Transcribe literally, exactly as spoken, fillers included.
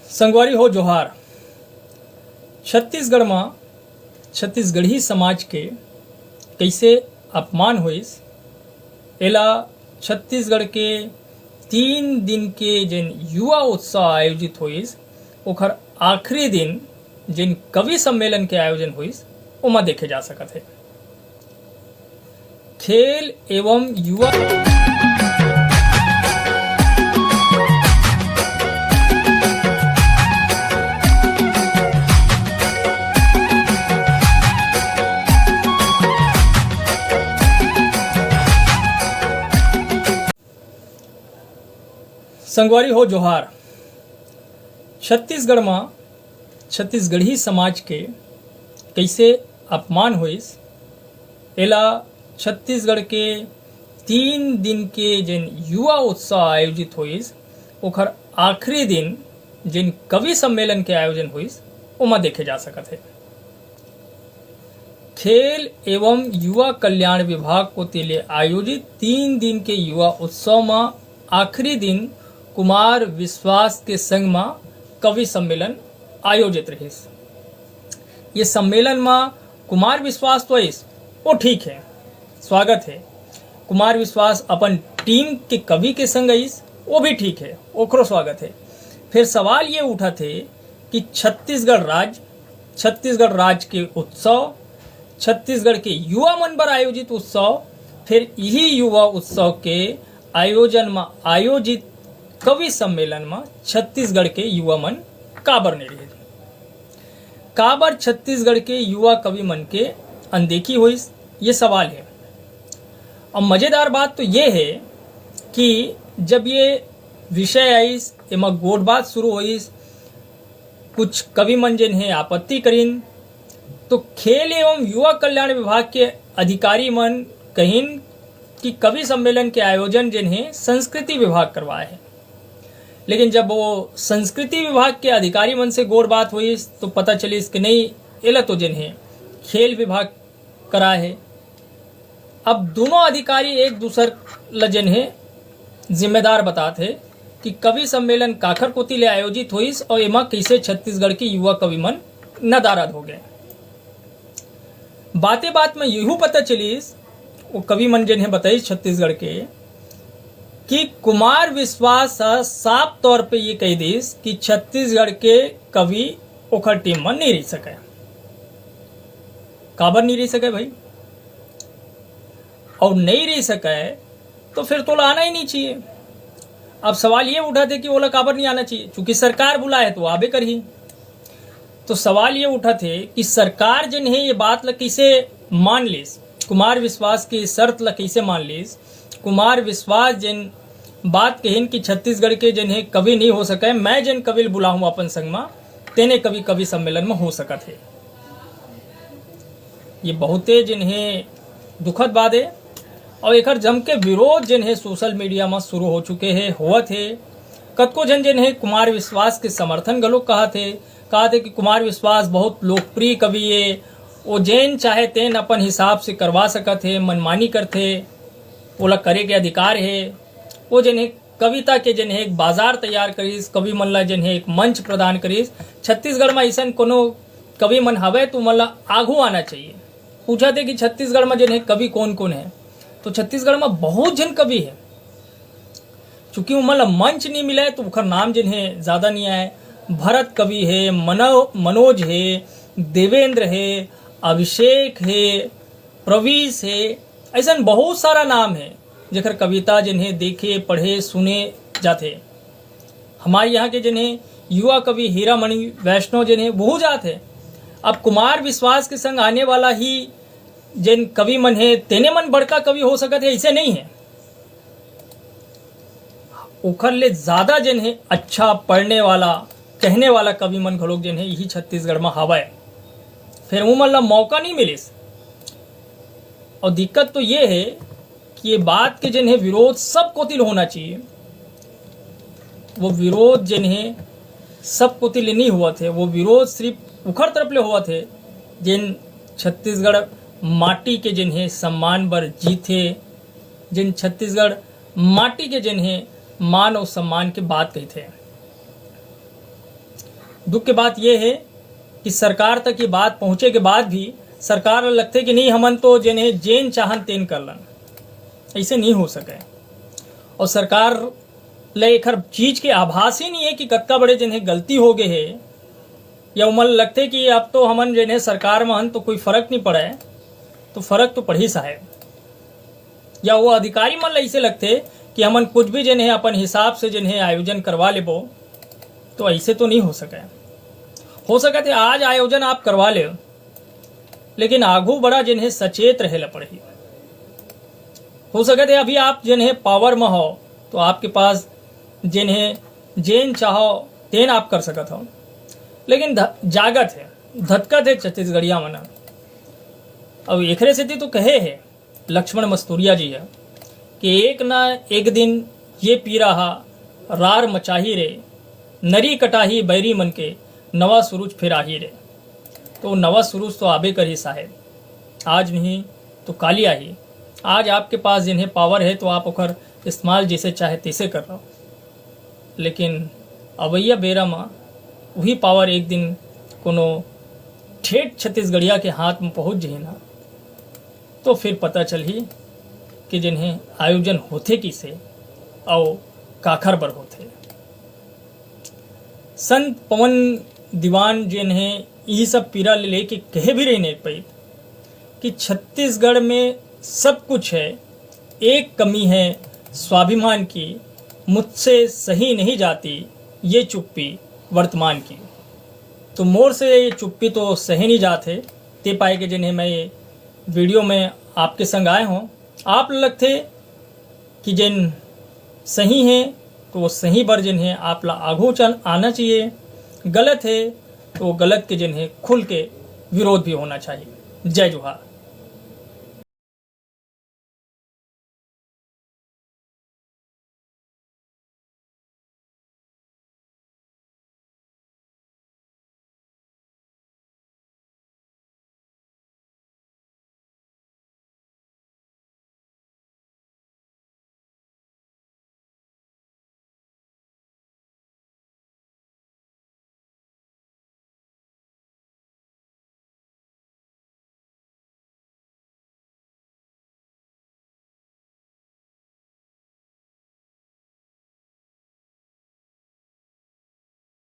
संगवारी हो जोहार। छत्तीसगढ़ म छत्तीसगढ़ी समाज के कइसे अपमान होइस, एला छत्तीसगढ़ के तीन दिन के जेन युवा उत्सव आयोजित होइस, ओखर आखिरी दिन जेन कवि सम्मेलन के आयोजन होइस, ओमा देखे जा सकत हे। खेल एवं युवा संगवारी हो जोहार। छत्तीसगढ़ म छत्तीसगढ़ी समाज के कइसे अपमान होइस, एला छत्तीसगढ़ के तीन दिन के जेन युवा उत्सव आयोजित होइस, ओखर आखिरी दिन जेन कवि सम्मेलन के आयोजन होइस, ओमा देखे जा सकत हे। खेल एवं युवा कल्याण विभाग कोति ले आयोजित तीन दिन के युवा उत्सव म आखिरी दिन कुमार विश्वास के संग म कवि सम्मेलन आयोजित रहिस। ये सम्मेलन म कुमार विश्वास तो आइस, वो ठीक है, स्वागत है। कुमार विश्वास अपन टीम के कवि के संग आइस, वो भी ठीक है, ओकरो स्वागत है। फिर सवाल ये उठत हे कि छत्तीसगढ़ राज्य, छत्तीसगढ़ राज्य के उत्सव, छत्तीसगढ़ के युवा मन बर आयोजित उत्सव, फिर यही युवा उत्सव के आयोजन म आयोजित कवि सम्मेलन म छत्तीसगढ़ के युवा मन काबर नहीं रहे? काबर छत्तीसगढ़ के युवा कवि मन के अनदेखी होइस, ये सवाल है। अब मजेदार बात तो ये है कि जब ये विषय आइस, एमा गोठबात शुरू होइस, कुछ कवि मन जेन हे आपत्ति करिन, तो खेल एवं युवा कल्याण विभाग के अधिकारी मन कहिन कि कवि सम्मेलन के आयोजन जेन हे संस्कृति विभाग करवाए हे। लेकिन जब वो संस्कृति विभाग के अधिकारी मन से गोठबात होइस, तो पता चलिस कि नहीं, एला तो जेन हे खेल विभाग कराए हे। अब दोनों अधिकारी एक दूसर ल जेन हे जिम्मेदार बतात हे कि कवि सम्मेलन काखर कोति ले आयोजित होइस और एमा कइसे छत्तीसगढ़ के युवा कवि मन नदारद हो गए। बाते बात में यहू पता चलिस, वो कवि मन जेन हे बताइस छत्तीसगढ़ के, कि कुमार विश्वास ह साफ तौर पे ये कह दिस कि छत्तीसगढ़ के कवि ओखर टीम में नहीं रह सके। काबर नहीं रह सके भाई? और नहीं रह सके तो फिर तो ओला आना ही नहीं चाहिए। अब सवाल ये उठा थे कि ओला काबर नहीं आना चाहिए, चूंकि सरकार बुलाए तो आबे करही। तो सवाल ये उठा थे कि सरकार जन है ये बात ला कैसे मान लीस, कुमार विश्वास की शर्त ला कैसे मान लीस? कुमार विश्वास जिन बात कहिन कि छत्तीसगढ़ के जिन है कवि नहीं हो सके, मैं जिन कवि ल बुलाहूं अपन संग मा, तेने कवि कवि सम्मेलन में हो सकत है। ये बहुते जिन है दुखद बात है। और एकर जम के विरोध जिन है सोशल मीडिया में शुरू हो चुके है, होवत है। कतको जन जिन है कुमार विश्वास के समर्थन घलो कहत है, कहत है कि कुमार विश्वास बहुत लोकप्रिय कवि है, वो जेन चाहे तेन अपन हिसाब से करवा सकत है, मनमानी करथे, ओला करे के अधिकार है। वो जेन है कविता के जेन है एक बाजार तैयार करिस, कवि मन ला जेन है एक मंच प्रदान करिस। छत्तीसगढ़ में ऐसन कोनो कवि मन हवे तो मन ला आघू आना चाहिए। पूछा थे कि छत्तीसगढ़ में जेन है कवि कौन कौन है, तो छत्तीसगढ़ में बहुत जन कवि है। चूंकि उमन ला मंच नहीं मिला है तो उखर नाम जेन है ज्यादा नहीं आए। भरत कवि है, मनो-, मनोज है, देवेंद्र है, अभिषेक है, प्रवीश है, ऐसन बहुत सारा नाम है जेकर कविता जेन है देखे, पढ़े, सुने जाथे। हमारे यहाँ के जेन है युवा कवि हीरामणि वैष्णव जेन है वो जात है। अब कुमार विश्वास के संग आने वाला ही जेन कवि मन है तेने मन बड़का कवि हो सकत है, ऐसे नहीं है। ओखर ले ज्यादा जेन है अच्छा पढ़ने वाला, कहने वाला कवि मन घलोक जेन है यही छत्तीसगढ़ में हवय। फिर उमन ला मौका नहीं मिलिस। और दिक्कत तो ये है कि ये बात के जेन है विरोध सब कोति ले होना चाहिए। वो विरोध जेन है सब कोति ले नहीं होवत है, वो विरोध सिर्फ उखर तरफ ले होवत है जेन छत्तीसगढ़ माटी के जेन है सम्मान बर जीथे, जेन छत्तीसगढ़ माटी के जेन है मान और सम्मान के बात कहिथे। दुख के बात ये हे कि सरकार तक ये बात पहुँचे के बाद भी सरकार ल लगथे कि नहीं, हमन तो जेन हे, जेन चाहन तेन कर लन। ऐसे नहीं हो सके। और सरकार ल एखर चीज के आभास ही नहीं है कि कतका बड़े जेन हे गलती हो गए हे, या ओमन लगथे कि अब तो हमन जेन हे सरकार म हन तो कोई फर्क नहीं पड़े, तो फर्क तो पड़ही साहेब। या वो अधिकारी मन ल ऐसे लगथे कि हमन कुछ भी जेन हे अपन हिसाब से जेन हे आयोजन करवा लेबो, तो ऐसे तो नहीं हो सके। हो सकत हे आज आयोजन आप करवा ले, लेकिन आघू बड़ा जेन हे सचेत रहे ला पड़ही। हो सकत हे अभी आप जेन हे पावर म हो, तो आपके पास जेन हे जेन चाहो तेन आप कर सकत हो, लेकिन ध-, जागत हे, धतकत हे छत्तीसगढ़िया मन। अब एकरे सेती तो कहे हे लक्ष्मण मस्तुरिया जी ह कि एक ना एक दिन ये पीरा हा रार मचाही रे, नरी कटाही बैरी मन के, नवा सुरुज फिर आही रे। तो नवा सुरुज तो आबे करही साहेब, आज नहीं तो काली आही। आज आपके पास जेन हे पावर हे तो आप ओकर इस्तेमाल जैसे चाहे तैसे कर लो, लेकिन अवइया बेरा म वही पावर एक दिन कोनो ठेठ छत्तीसगढ़िया के हाथ म पहुँच जही ना, तो फिर पता चलही कि जेन हे आयोजन होथे किसे अउ काखर बर होथे। संत पवन दीवान जेन हे इही सब पीरा ले लेके कहे भी रहिन एक पइत कि छत्तीसगढ़ में सब कुछ है, एक कमी है स्वाभिमान की, मुझसे सही नहीं जाती ये चुप्पी वर्तमान की। तो मोर से ये चुप्पी तो सहे नहीं जात हे, ते पाए के जेन हे मैं ये वीडियो में आपके संग आए हों। आप लगथे कि जेन सही हे तो वो सही बर जेन हे आप ला आघू चल आना चाहिए, गलत हे तो वो गलत के जेन हे खुल के विरोध भी होना चाहिए। जय जोहार।